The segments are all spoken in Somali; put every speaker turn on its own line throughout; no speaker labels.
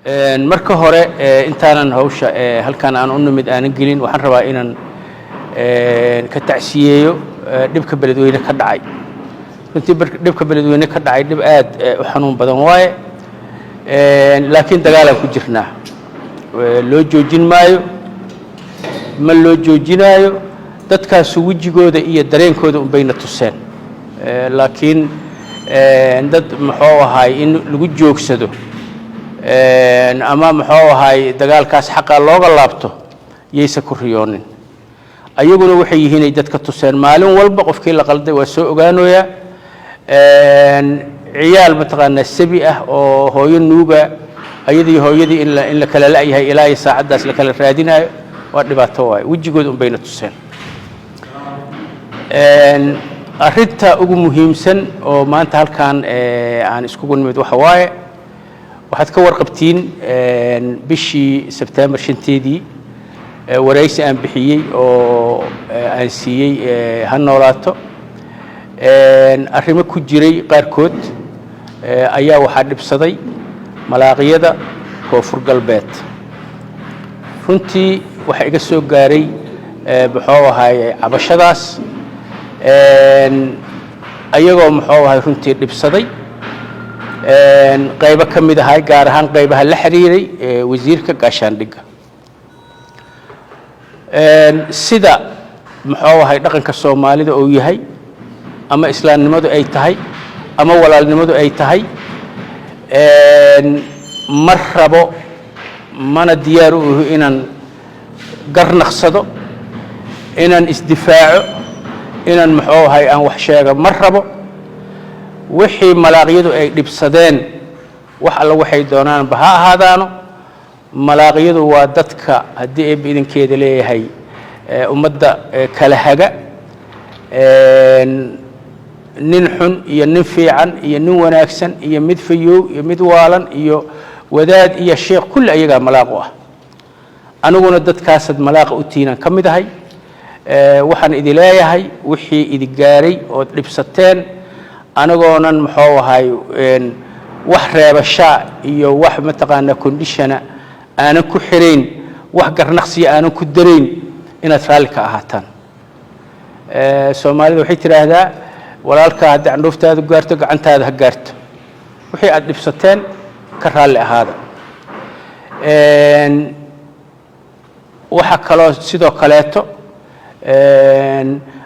Marka hore, intaanan hawsha halkan aan u nimid aanan gelin, waxaan rabaa inaan ka tacsiyeeyo dhibka Beledweyne ka dhacay. Runtii dhibka Beledweyne ka dhacay dhib aad u xanuun badan waaye, laakiin dagaalaan ku jirnaa. Loo joojin maayo, ma loo joojinaayo. Dadkaasu wejigooda iyo dareenkooda unbayna tuseen, laakiin dad muxuu ahaay in lagu joogsado ama muxuu ahaay dagaalkaas xaqa looga laabto yaysa ku riyoonin. Ayaguna waxay yihiin ay dadka tuseen. Maalin walba qofkii la qalday waa soo ogaanoyaa. Ciyaal mataqaanaa sabi ah oo hooyo nuuga, ayadii hooyadii in la kala la'yahay ilaa iyo saacaddaas la kala raadinayo, waa dhibaato waaye. Wejigooda unbayna tuseen. Arrinta ugu muhiimsan oo maanta halkan aan iskugu nimid waxa waaye, waxaad ka warqabtiin bishii Sebtembar 5-teedii waraysi aan bixiyey oo aan siiyey Ha Noolaato. Arrimo ku jiray qaarkood ayaa waxaa dhibsaday malaaqyada Koonfur Galbeed. Runtii waxaa iga soo gaaray muxuu ahaay cabashadaas, ayagoo muxuu ahay runtii dhibsaday qaybo ka mid ahay, gaar ahaan qaybaha la xiriiray wasiirka gaashaandhigga. Sida muxuu ahay dhaqanka Soomaalida uu yahay ama islaamnimadu ay tahay ama walaalnimadu ay tahay, ma rabo mana diyaar u ihi inaan garnaqsado, inaan isdifaaco, inaan muxuu ahay aan wax sheego ma rabo. Wixii malaaqyadu ay dhibsadeen, wax alla waxay doonaanba ha ahaadaano, malaaqyadu waa dadka haddii Eebba idinkeeda leeyahay ummadda kala haga, nin xun iyo nin fiican iyo nin wanaagsan iyo mid fayow iyo mid waalan iyo wadaad iyo sheekh, kulli ayagaa malaaqu ah. Aniguna dadkaasaad malaaqa u tiinaan ka mid ahay. Waxaan idin leeyahay, wixii idi gaaray ood dhibsateen, anigoonan muxuu ahay wax reebashaa iyo wax mataqaanaa condition-na aanan ku xirayn, wax garnaqsiya aanan ku darayn, inaad raalli ka ahaataan. Soomaalida waxay tidhaahdaa, walaalkaa haddii candhuuftaadu gaarto, gacantaada ha gaarto. Wixii aad dhibsateen ka raalli ahaada. Waxaa kaloo sidoo kaleeto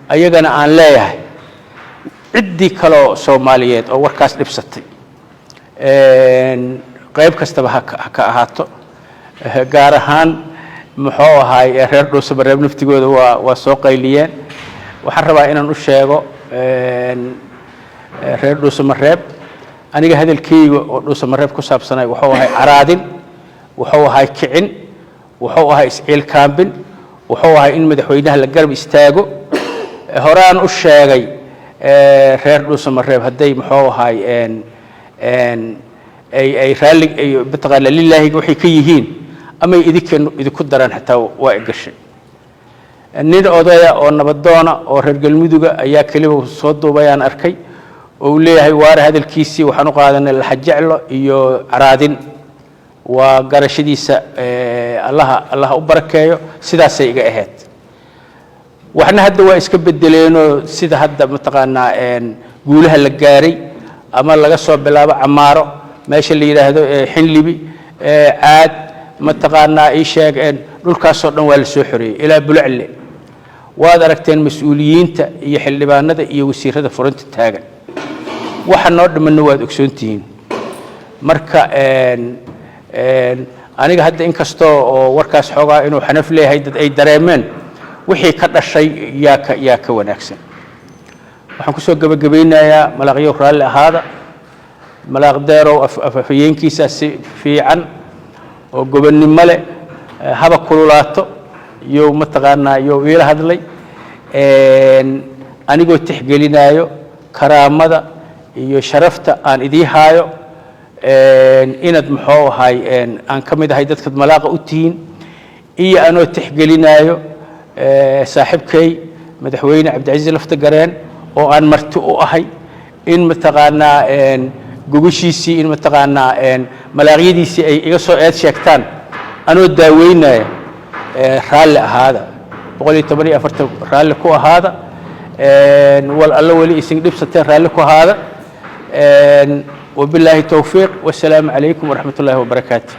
ayagana aan leeyahay, ciddii kaloo Soomaaliyeed oo warkaas dhibsatay, qayb kastaba ha ka ahaato, gaar ahaan muxuu ahaay reer Dhuusamareeb naftigooda waa soo qayliyeen. Waxaan rabaa inaan u sheego reer Dhuusamareeb, aniga hadalkeyga oo Dhuusamareeb ku saabsanay wuxuu ahay caraadin, wuxuu ahay kicin, wuxuu ahay isciilkaambin, wuxuu ahay in madaxweynaha la garab istaago. Horaan u sheegay, reer Dhuusamareeb hadday muxuu ahay ay raalli ay mataqaana lilaahiga waxay ka yihiin amay idinka idinku daraan, xitaa waa i gashay. Nin odaya oo nabadoona oo reer Galmuduga ayaa keliba soo duubayaan arkay oo uu leeyahay Waare hadalkiisii waxaan u qaadanay laxajeclo iyo caraadin. Waa garashadiisa, Allaha Allaha u barakeeyo. Sidaasay iga ahayd. Waxna hadda waa iska bedeleenoo, sida hadda mataqaanaa guulaha la gaaray ama laga soo bilaabo Camaaro, meesha la yidhaahdo Xinlibi, Caad, mataqaanaa ii sheeg, dhulkaasoo dhan waa la soo xoreeyey ilaa Bulacle. Waad aragteen mas-uuliyiinta iyo xildhibaanada iyo wasiirada furanta taagan. Waxa noo dhimanna waad ogsoontihiin. Marka aniga hadda inkastoo oo warkaas xoogaa inuu xanaf leeyahay dad ay dareemeen, wixii ka dhashay yaa ka wanaagsan. Waxaan kusoo gebagabaynayaa, malaaqyow raalli ahaada. Malaaq Deerow afhayeenkiisa si fiican oo gobonnimo leh, haba kululaato, iyo mataqaanaa iyo iila hadlay, anigoo tixgelinaayo karaamada iyo sharafta aan idii haayo, inaad muxuu ahay aan ka mid ahay dadkaad malaaqa u tihiin, iyo anoo tixgelinaayo saaxiibkay madaxweyne Cabdicasiis Lafta Gareen oo aan marti u ahay, in mataqaanaa Gogoshiisii in mataqaanaa malaaqyadiisii ay iga soo eed sheegtaan anoo daaweynaya. Raalli ahaada, 114 raalli ku ahaada. Wal allo weli isin dhibsateen raalli ku ahaada. Wabilaahi towfiiq, wasalaamu calaykum waraxmat ullaahi wabarakaatu.